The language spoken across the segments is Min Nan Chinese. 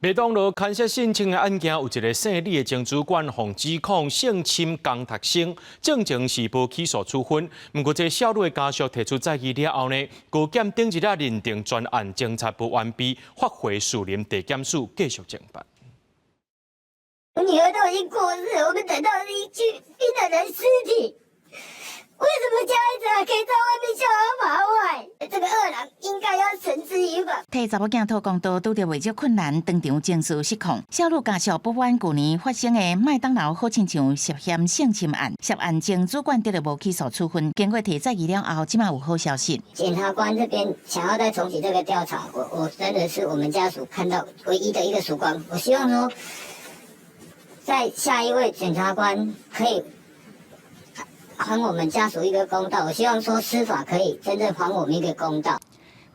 麥當勞牽涉性侵的案件，有一个姓李的前主管，予指控性侵工讀生，進前是無起訴處分。毋過，這少女的家屬提出再議了後呢，高檢頂一日認定全案偵查無完備，發回士林地檢署繼續偵辦。我女兒都已經過世，我們等到一具冰冷的屍體，為什麼加害者還可以在外面逍遙法外？這個惡狼應該要繩之以法。替查某囝討公道，拄著袂少困難，當場情緒失控。少女家屬不滿舊年發生的麥當勞好親像涉嫌性侵案，涉案前主管得著無起訴處分，經過提再議了後，這馬有好消息。檢察官這邊想要再重啟這個調查，我真的是我們家屬看到唯一的一個曙光。我希望說，在下一位檢察官可以還我們家屬一個公道。我希望說司法可以真正還我們一個公道。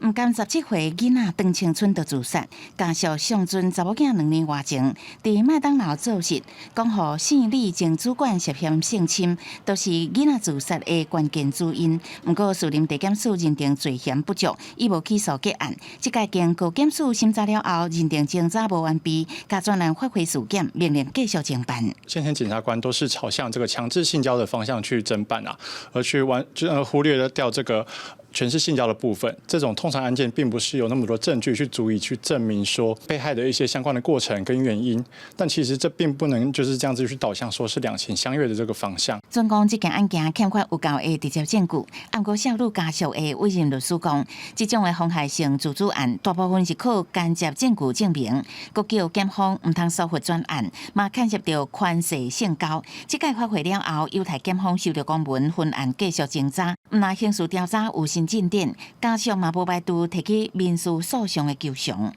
毋甘17歲囡仔張青春就自殺，家屬相傳查某囝2年外前，佇麥當勞做事，講予姓李前主管涉嫌性侵，都是囡仔自殺的關鍵主因。毋過，士林地檢署認定罪嫌不足，以無起訴結案。這屆經高檢署審查了後，認定偵查無完備，共專案發回士檢，命令繼續偵辦。先前檢察官都是朝向這個強制性交的方向去偵辦啊，而去完就忽略了掉這個權勢性交的部分。這種通常案件並不是有那麼多證據去足以去證明說被害的一些相關的過程跟原因，但其實這並不能就是這樣子去導向說是兩情相悅的這個方向。儘管這件案件欠缺有夠的直接證據，毋過少女家屬的委任律師講，這種的妨害性自主案，大部分是靠間接證據證明，閣叫檢方毋通疏忽專案，嘛牽涉著權勢性交。這屆發回了後，有待檢方收著公文，分案繼續偵查。毋但刑事調查有新進展，家屬嘛無排除提起民事訴訟的求償。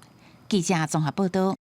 記者綜合報導。